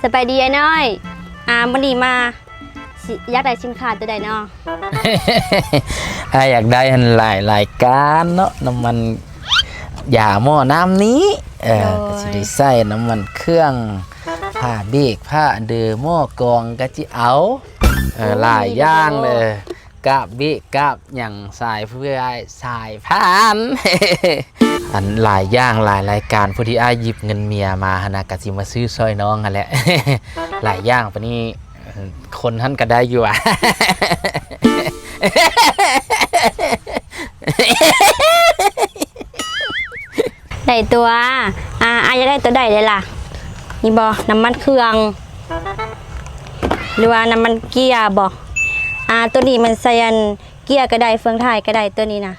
ສະບາຍດີອ້າຍນ້ອຍ ອ່າ ມື້ນີ້ມາ ຊິ ຢາກໄດ້ສິນຄ້າຕົວໃດເນາະ? ອ້າຍຢາກໄດ້ຫັ້ນຫຼາຍລາຍການເນາະ ນ້ຳມັນຢາໝໍ້ນ້ຳນີ້ ເອີ ໂດຍ ກໍຊິໄດ້ໃສ່ນ້ຳມັນເຄື່ອງ ຜ້າເບກ ຜ້າເດີ ໝໍ້ກອງກໍຊິເອົາ ເອີ ໂອ້ ຫຼາຍຢ່າງເລີຍ ກາບເບກ ກາບຫຍັງ ສາຍເຟືອຍ ສາຍພານ ອັນຫຼາຍຢ່າງຫຼາຍລາຍການ ຜູ້ທີ່ອ້າຍຢິບເງິນເມຍມາຫັ້ນນະ ກະຊິມາຊື້ຊ່ອຍນ້ອງຫັ້ນແຫຼະ ຫຼາຍຢ່າງປານນີ້ ຄົນຫັ້ນກະໄດ້ຢູ່ຫວາ. ໄດ້ຕົວະ ອ່າ ອ້າຍຢາກໄດ້ຕົວໃດເດລະ? ນີ້ບໍ່ ນ້ຳມັນເຄື່ອງ ຫຼືວ່ານ້ຳມັນເກຍບໍ່? ອ່າ ຕົວນີ້ມັນໃສ່ອັນເກຍກໍໄດ້ ເຟືອງທ້າຍກໍໄດ້ ຕົວນີ້ນະ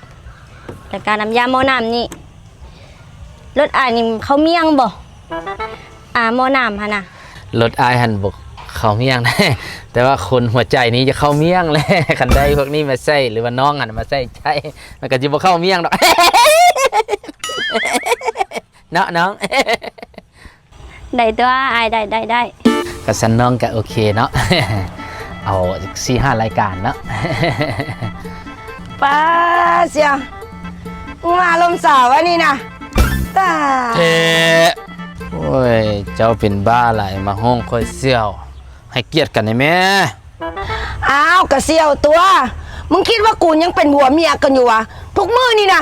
ແລ້ວກະນ້ຳຢາໝໍ້ນ້ຳນີ້ ລົດອ້າຍນີ້ເຂົ້າໝ້ຽງບໍ່? ອ່າ ໝໍ້ນ້ຳຫັ້ນນະ ລົດອ້າຍຫັ້ນບໍ່ເຂົ້າໝ້ຽງ ແຕ່ວ່າຄົນຫົວໃຈນີ້ຈະເຂົ້າໝ້ຽງແຫຼະ ຄັນໄດ້ພວກນີ້ມາໃສ່ ຫຼືວ່ານ້ອງຫັ້ນມາໃສ່ໃຈ ມັນກໍຊິບໍ່ເຂົ້າໝ້ຽງດອກ ເນາະນ້ອງ. ໄດ້ຕົວະອ້າຍ ໄດ້ ໄດ້ ໄດ້ ກະຊັ້ນນ້ອງກະໂອເຄເນາະ ເອົາສີ່ຫ້າລາຍການເນາະ. ປ້າ ສ່ຽວ ມຶງມາລົມສາວອັນນີ້ນະ ຕາຍ ແທ້ ໂອ້ຍ ເຈົ້າເປັນບ້າຫຼາຍ ມາຮ້ອງຂ້ອຍສ່ຽວ ໃຫ້ກຽດກັນແດ່ແມ້. ອ້າວ ກະສ່ຽວຕົວະ ມຶງຄິດວ່າກູຍັງເປັນຜົວເມຍກັນຢູ່ຫວາ? ທຸກມື້ນີ້ນະ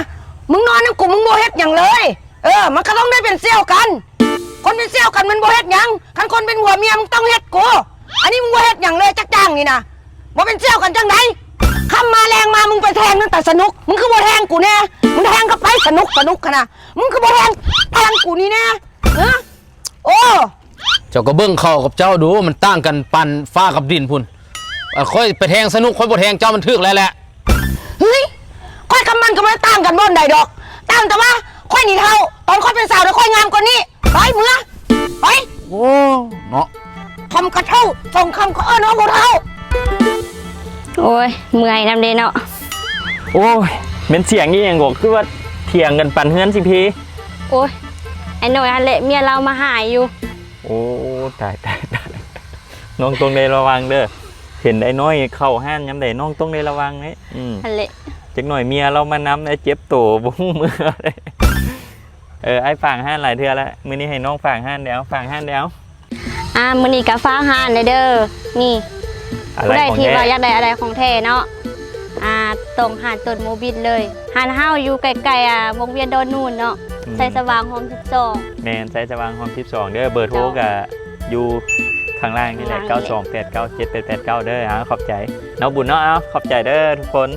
ມຶງນອນນຳກູ ມຶງບໍ່ເຮັດຫຍັງເລີຍ. ເອີ ມັນກໍຕ້ອງໄດ້ເປັນສ່ຽວກັນ ຄົນເປັນສ່ຽວກັນມັນບໍ່ເຮັດຫຍັງ ຄັນຄົນເປັນຜົວເມຍມຶງຕ້ອງເຮັດກູ ອັນນີ້ມຶງບໍ່ເຮັດຫຍັງເລີຍຈັກຢ່າງນີ້ນະ ບໍ່ເປັນສ່ຽວກັນຈັ່ງໃດ? ຄ່ຳມາແລງມາມຶງໄປແທງນັ້ນຕາສະໜຸກ ມຶງຄືບໍ່ແທງກູແດ່? ມຶງແທງກໍໄປສະໜຸກ ສະໜຸກຫັ້ນນະ ມຶງຄືບໍ່ແທງ ແທງກູນີ້ແດ່? ຮະ ໂອ້ ເຈົ້າກໍເບິ່ງເຂົາກັບເຈົ້າດູ ມັນຕ່າງກັນປານຟ້າກັບດິນພຸ້ນ. ຂ້ອຍໄປແທງສະໜຸກ ຂ້ອຍບໍ່ແທງເຈົ້າ ມັນຖືກແລ້ວແຫຼະ. ເຮີ້ຍ ຂ້ອຍກັບມັນກໍບໍ່ໄດ້ຕ່າງກັນບ່ອນໃດດອກ ຕ່າງແຕ່ວ່າຂ້ອຍນີ້ເຖົ້າ ຕອນຂ້ອຍເປັນສາວນະ ຂ້ອຍງາມກວ່ານີ້. ໄປ ເມືອ ໄປ. ໂອ້ ເນາະ ຄຳກະເຖົ້າ ສອງຄຳກໍເອີ້ນວ່າບໍ່ເຖົ້າ. ໂອ້ຍ ເມື່ອຍນຳເດ້ເນາະ. ໂອ້ຍ ແມ່ນສຽງອີ່ຫຍັງກໍ ຄືວ່າຖຽງກັນປານເຮືອນຊິເພ. ໂອ້ຍ ອ້າຍນ້ອຍຫັ້ນແຫຼະ ເມຍລາວມາຫາຢູ່. ໂອ້ ຕາຍ ຕາຍ ຕາຍ ນ້ອງຕ້ອງໄດ້ລະວັງເດີ້ ເຫັນອ້າຍນ້ອຍເຂົ້າຮ້ານຍາມໃດ ນ້ອງຕ້ອງໄດ້ລະວັງເດ້. ອືມ ຫັ້ນແຫຼະ ຈັກໜ້ອຍເມຍລາວມານຳ ເຈັບໂຕບໍ່ຮູ້ເມື່ອ. ເອີ ອ້າຍຝາກຮ້ານຫຼາຍເທື່ອແລ້ວ ມື້ນີ້ໃຫ້ນ້ອງຝາກຮ້ານແດ່ ຝາກຮ້ານແດ່. ອ່າ ມື້ນີ້ກໍຝາກຮ້ານແດ່ເດີ້ ນີ້ ອາໄລຂອງແທ້ ຜູ້ໃດທີ່ວ່າຢາກໄດ້ອາໄລຂອງແທ້ເນາະ ອ່າ ຕ້ອງຮ້ານຕົ້ນໂມບິນເລີຍ. ຮ້ານເຮົາຢູ່ໃກ້ໆ ອ່າ ວົງວຽນດອນນູນເນາະ ອືມ ໄຊສະຫວ່າງຮ່ອມສິບສອງ. ແມ່ນ ໄຊສະຫວ່າງຮ່ອມສິບສອງເດີ້ ເບີໂທ ເຈົ້າ ກະຢູ່ຂ້າງລ່າງນີ້ແຫຼະ ຂ້າງລ່າງນີ້ແຫຼະ ເກົ້າສອງແປດເກົ້າເຈັດແປດແປດເກົ້າເດີ້. ເອົາ ຂອບໃຈເນາະບຸນເນາະ ເອົາ ຂອບໃຈເດີ້ທຸກຄົນ.